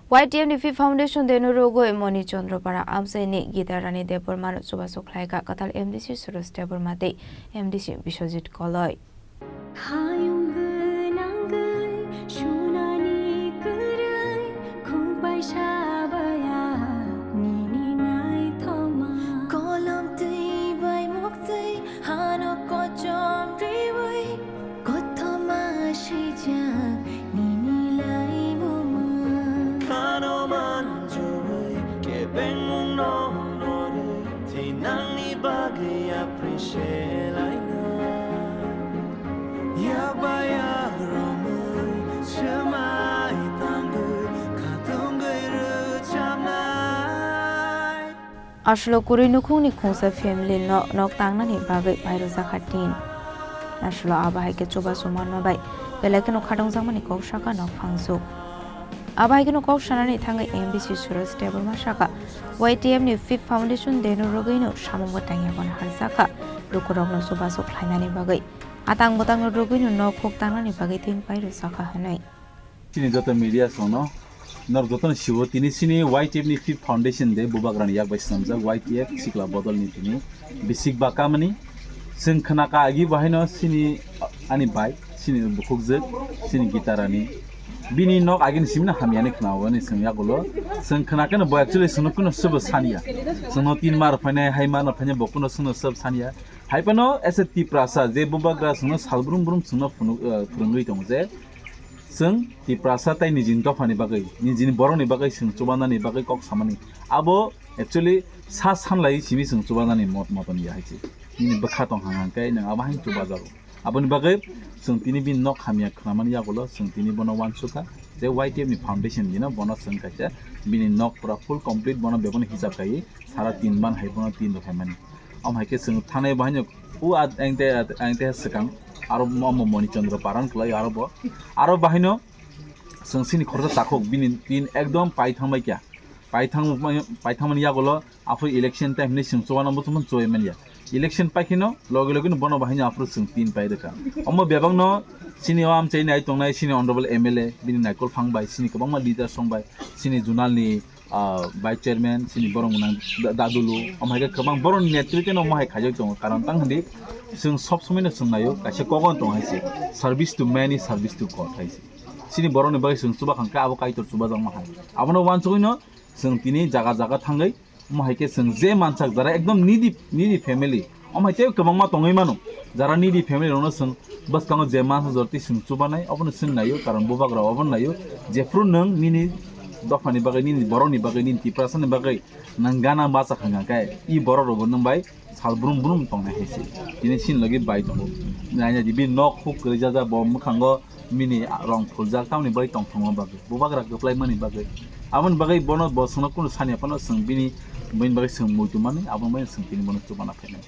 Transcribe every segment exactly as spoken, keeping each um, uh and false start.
Y T F ni Fifth Foundation Day no rwgwi Moni Chandra Para amchaini Gita Rani Debbarma no chubachu khlaikha kwtal M D C Suresh Debbarma tei M D C Biswajit Koloi. Hayung gwnangwi sunani kwrwi, khuk bai sabaya nini naithokma. Kolom twi bai muktwi hano kochom riwi, kothoma swijak nini laimungma. Khano manjui kebengmungno norwi, thinangni bagwi appreciate laina. Yak bai yak romwi swmai tangwi khatungwi rwchapnai. Aswlo kwrwi nukhungni khungsa family no nok tangnani bagwi pairwjakha tin. Aswlo abo hai khe chubachu manma bai belai kheno khatungjakmani kok sakha nok phangsuk. Abo hai kheno kok sanani thangwi M D C Suresh Debbarma sakha, Y T F ni Fifth Foundation Day no rwgwino samungbo tangya bono harjakha lukurokno chubachu khlainani bagwi. Atang bwtangno rwgwino nok huk tangnani bagwi tin pairwjakha hwnwi. Chini joto media songno norok jotono siwo tini chini Y T F ni Fifth Foundation Day bubagrani yak bai swnamjak Y T F sikla bodolni tini bisik bakamani. Chwng khna ka agi bahaino chini ani bai chini bukhukjwk chini Gitarani bini nok agini simino hamyani khnawo ani chwng yagulo chwng khna keno bo actually chwngno kuno sobo saniya. Chwngno tin mar phainai hai mar phainai bo kuno chwngno sobo saniya. Hai phano as a Tiprasa je bubagra chwngno sal brum brum chwngno phunu-, eh, phwrwngwi tongo je chwng Tiprasa tai nijini dophani bagwi, nijini borokni bagwi chwng chubanani bagwi kok samani. Abo actually sa sanlai simi chwng chubanani mot moton ya hai se. Nini bwkha tong hang hang khe nwng abo haino chubajago. Aboni bagwi chwng tini bini nok hamya khnamani yagulo chwng tini bono uansukha je Y T F ni foundation dino bono chwng kaisa bini nok pura full complete bono beboni hisab kaiwi sara tin ban hai bono tin rwkhaimani. Omo hai khe chwng thanai bo haino o at-, ang tei at-, ang tei swkang aro mo-, omo Moni Chandra Paran kwlai aro bo. Aro bahaino chwng chini khoroksa takhuk bini tin ekdom paithang bai kya. Paithang, paithangmani yagulo aphuru election time hinwi chwng chubanw muchungmani chubai manya. Election paikheno loge loge no bono bahaino aphuru chwng tin pai rwkha. Omo bebakno chini o amchaini ai tongnai chini honorable M L A bini naikol phang bai chini kwbangma leaders rok bai chini zonal ni ah, vice chairman, chini borok gwnang da-, dadulu, omo hai khe kwbang borokni netrite no omo hai khaijak tongo. Karon tang hindi, chwng sob somoi no chwng naio, kaisa kogon tong hai se, service to many, service to God hai se. Chini borokni bagwi chwng chuba khang khe abo Kaitor chubajakma hai. Abono uansugwi no chwng tini jaga jaga thangwi, omo hai khe chwng je mansak jara ekdom needy, needy family, omo hai tei kwbangma tongwi mano, jara needy family rokno chwng bwskango je mansa jora tei chwng chubanai, obono chwng naio, karon bubagra obono naio, jephru nwng nini dophani bagwi, nini borokni bagwi, nini Tiprasani bagwi nwng gana bacha khangkha khe, i borok rokbo nwng bai sal brum brum tongnai hai se. Tini chini logi bai tongo. Naina di bini nok huk kwrwi jaja bo mwkhango, bini rong phuljak tamni bai tongthokma bagwi, bubagra kwplaimani bagwi. Aboni bagwi bono bo chwngno kunu saniya phano chwng bini, bini bagwi chwng muitu mani, aboni bagwi chwng tini bono chubana phainai.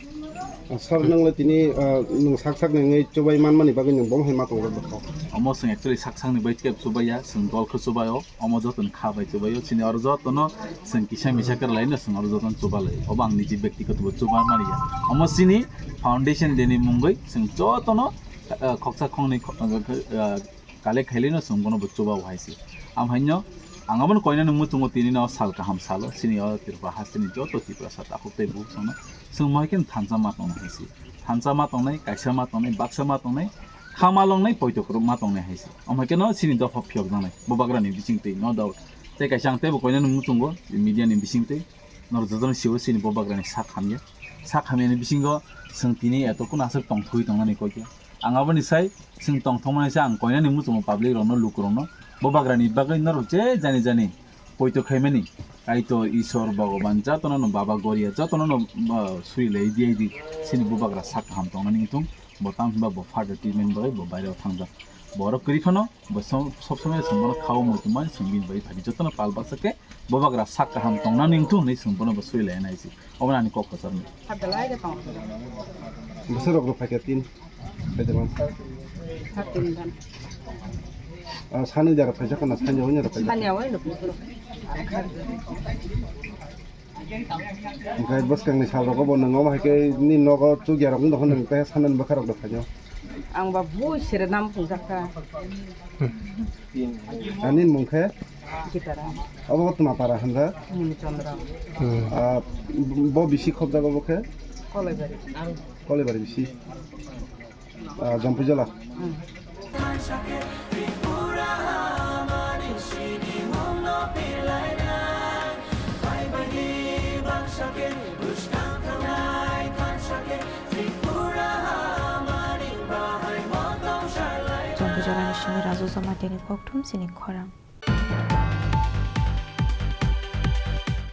Sir, nwng le tini, ah, nwng sak sak ni wngwi chubai manmani bagwi nwng bomo hai ma tongo bwkha? Omo chwng actually sak sak ni bai khe chubai ya, chwng dol khe chubai o, omo joto ni kha bai chubai o, chini oro joto no chwng kisa misa kwrwlai no chwng oro joto no chuba lai. Obo ang niji byaktigoto bo chuba mani ya. Omo chini foundation day ni mungwi chwng joto no, ah, khoksa khongni kho-, ah, collect khailai no chwng bono bo chuba o hai se. Am haino ang abono koinani muchungo tini no sal kaham salo, chini o Tripura hasteni joto Tiprasa takhuk tei bukhuk songno chwng mohai khe thansa ma tongna hai se. Thansa ma tongnai, kaisa ma tongnai, baksa ma tongnai, kha ma longnai, poito kwrwk ma tongnai hai se. Omo hai khe no chini dopha phiyok janai, bubagra ni bising twi, no doubt. Tei kaisa ang teibo koinani muchungo, media ni bising twi, norok jotono siwo chini bubagra ni sak hamya. Sak hamya ni bisingo chwng tini eto kuno aswk tongthogwi tongnani koi khe. Ang aboni sai chwng tongthokmani se ang koinani muchungo public rokno, lukurokno, bubagrani bagwi norok je jani jani poito khaimani, Kaitor, Isor, Bhogoban, jotono no Baba Goria, jotono no, ah, suri lai di, ai di, chini bubagra sak kaham tongnani wngthung, bo tamo hwnba bo further treatment bagwi bo baireo thangjak. Borok kwrwi phano, bo som-, sob somoi chwng bono khao muitu mani chwng bini bagwi phaidi, jotono pal baksa khe bubagra sak kaham tongnani wngthung hwnwi chwng bono bo suri lai nai se. Obo ani kok kwcharo. Bwsarok rok phaikha tin. Phaikha tin. Ah, sani jara phaikha kana sani jara phaikha. Sani awai rok. Hwnkhe bwskangni salrogo bo nwng omo hai khe nini nogo chukya rok wng tongkha, nwng tei sanani bwkha rok rok phaikha. Ang ba bui sere nam phungjakha. Ani mung khe? Gitara. Obo tuma para hwnba? Muni Chandra. Ah, bo bisi khobjago bo khe? Kolaibari. Kolaibari bisi. Ah, Jampuijala. Hmm. Jampuijalani simi Raju Jamatia ni kokthum chini khorang.